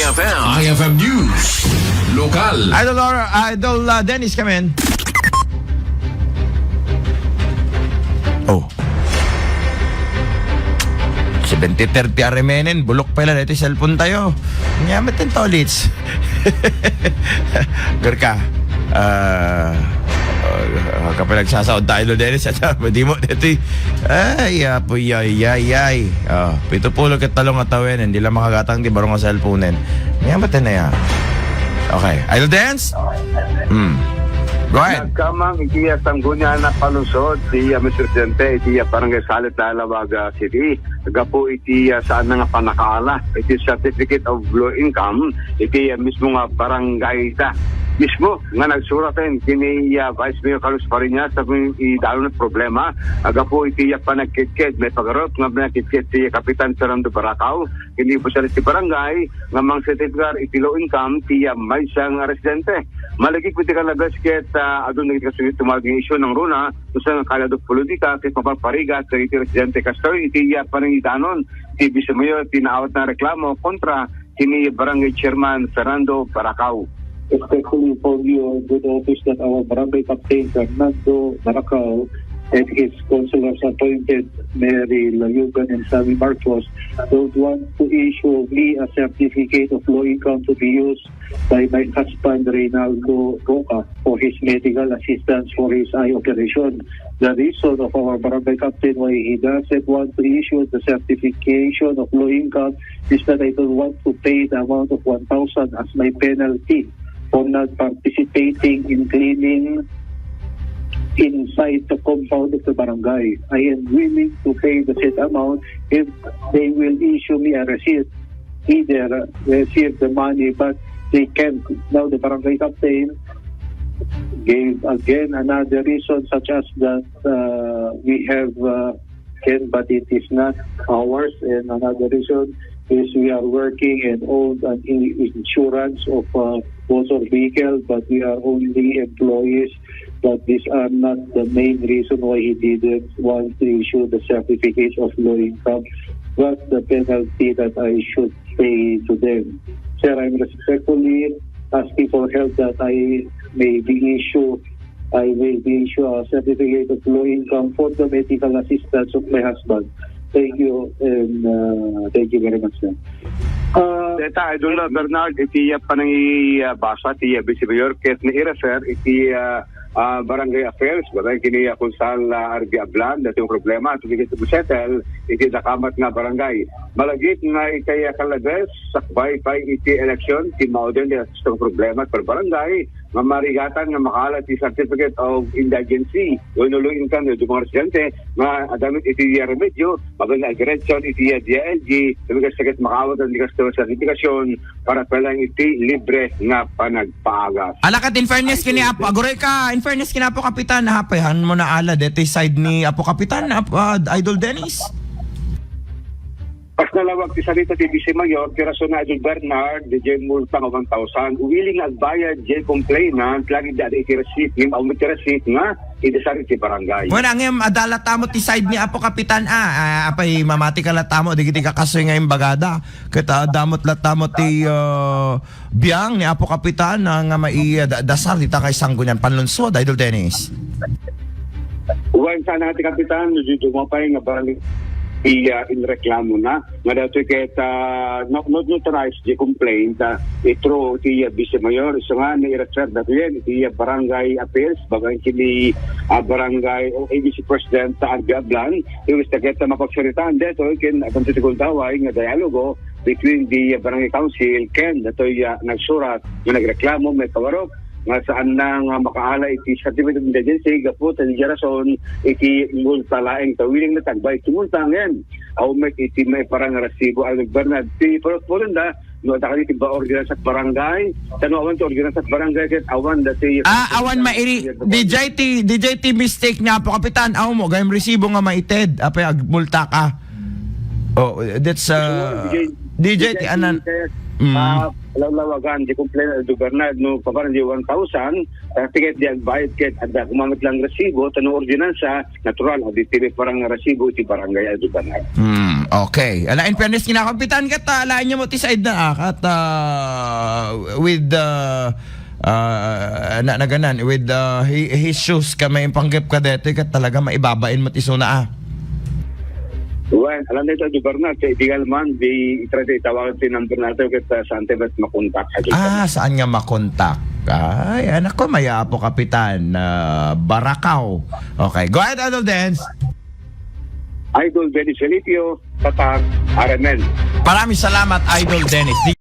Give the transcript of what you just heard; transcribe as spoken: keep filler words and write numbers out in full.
F M. I F M News. Lokal. Idol Laura, Idol, uh, Dennis, come in. Oh. Seventy thirty aremenen, bulok pala dito cellphone tayo. Nyamit yung tolits. Gerka. Ah, ah, kapag nagsasaod tayo, Idol Dennis, at sabi, di mo, dito, ay, apoy, ay, ay, ay. Ah, pito pulo ket talong a tawen, hindi lang makagatang, di baro nga cellphone-en. Yan ba tinaya? Okay. Idol Dance? Hmm. Go ahead. Nagkamang iti, ah, sanggunian a panungsod, ti, ah, Mister Presidente, iti, ah, Barangay Salit, Lalawaga City. Gapu iti, ah, saan nga panakaala, iti certificate of low income, iti, ah, mismo nga barangay da. Mismo nga nagsuraten kini, ah, Vice Mayor Carlos Fariñas, sa kung idalo na problema, agapu iti, ah, panagkitkit, may pagarup nga panagkitkit ti Kapitan Fernando Baracao, kini opisyal ti barangay, nga mangsertifikar iti low income ti, ah, maysa nga residente. Malagip iti kalabes ket, ah, adun dagiti kasunod tumawag nga isyu nang runa, no saan nga kalado politika ket mapaparigat dagiti residente kastoy iti, ah, panangidanon ti Vice Mayor ti naawat na reklamo kontra kini Barangay Chairman Fernando Baracao. Respectfully inform you, good office, that our barangay captain, Fernando Baracao, and his councilors appointed, Mary Layugan and Sammy Marcos, don't want to issue me a certificate of low income to be used by my husband, Reynaldo Roca, for his medical assistance for his eye operation. The reason of our barangay captain why he doesn't want to issue the certification of low income is that I don't want to pay the amount of one thousand as my penalty for not participating in cleaning inside the compound of the barangay. I am willing to pay the said amount if they will issue me a receipt, either receive the money, but they can't. Now the barangay captain gave again another reason, such as that, uh, we have, uh, can, but it is not ours. And another reason is we are working and own an i- insurance of, uh, motor vehicle, but we are only employees. But these are not the main reason why he didn't want to issue the certificate of low income, but the penalty that I should pay to them. Sir, I'm respectfully asking for help that I may be issue, I may be issue a certificate of low income for the medical assistance of my husband. Thank you, and, uh, thank you very much, sir. Uh, Deta, Idol, uh, Bernard, iti, uh, panangibasa ti, uh, Vice Mayor, ket ni i-refer iti, uh, uh, Barangay Affairs, barangay kini, uh, Konsehal, uh, R B Ablan, dati yung problema, iti settle, iti nakamat nga barangay. Malagip nga iti, uh, kalabes, sakbay pay iti election, ti mauden ti problema per barangay, nga marigatan nga makaala ti certificate of indigency wenno low income wenno mga residente nga agamit iti remedyo, mabalin nga agredsyon iti D I L G, imbes ket makaawat ti customer certification para pay lang iti libre nga panagpaagas. Ala ket in fairness kini Apo, aguray ka, in fairness kini Apo Kapitan, apay, han mo naala deti side ni Apo Kapitan, Apo, ah, Idol Dennis? Kas nalawag ti salita ti Vice Mayor, ti rason na Idol Bernard, diay multa nga one thousand, willing nga agbayad diay complainant, lagi da iti receipt, ngem awan ti receipt nga idasar iti barangay. Bueno, ngem adala ta met ti side ni Apo Kapitan, ah, ah, apay mamati ka latta met dagiti kakasoy nga imbagada. Ket, ah, adda met latta met ti, ah, biang ni Apo Kapitan, ah, nga mai-, ah, da-, dasar dita kay sanggunian panlungsod, Idol Dennis. Wen, sana ti Kapitan, no, di dumapay nga barangay, iya, in reklamo na. Nga datoy ket, ah, no, no, notarized di complaint, ah, itro ti, ah, Vice Mayor, isu nga, ni-refer datoy yan, iti, ah, barangay affairs, babaen kini, ah, barangay o A B C President, ah, R B Ablan, imbes ta ket, ah, mapagsaritaan detoy, ken, ah, ti gundaway nga dialogo, between the, uh, barangay council ken datoy, uh, nagsurat nga nagreklamo, may kawarok nga saan na nga makaala iti certificate of indigency gapu ta diay rason iti multa laeng ta willing na tagbay iti multa ngem awan met iti maiparang resibo a gobernador. Ti purot-purot da, no, adda kadi ti ba ordinance of barangay, ta no awan ti ordinance of barangay ket awan dati Ah, awan mairi-, diay ti, diay ti mistake ni Apo Kapitan, awan mo, gayam resibo nga maited, apay agmulta ka. Oh, that's, uh, Sure, D J, D J, D J, ti anan. Kaya, Mm. Ah, lawlawagan, di complain, Aldo Bernard, no, paparan di one thousand, ah, tiket di agbayad ket adda kumamit lang resibo, tano ordinansa, natural, adi ti parang resibo iti barangay, Aldo Bernard. Hmm, okay. Ala, in fairness, kinakapitan kat, ah, lain niyo mo ti side na, ah, kat, ah, with, ah, ah, na, naganan, with, ah, hi-, his shoes ka may panggap ka dito, kat talaga maibabain mo ti suna, ah. Wen, alam nito, Aldo Bernard, sa illegal man, di itrato itawagan ti number natin, kat, ah, saan tayo ba't makontak, Aldo Bernard? Ah, saan nga makontak? Ay, anak ko, may apo, Kapitan, ah, Barakaw. Okay, go ahead, Idol Dens. Idol Dennis Felicio, Tatak, R M N. Maraming salamat, Idol Dennis.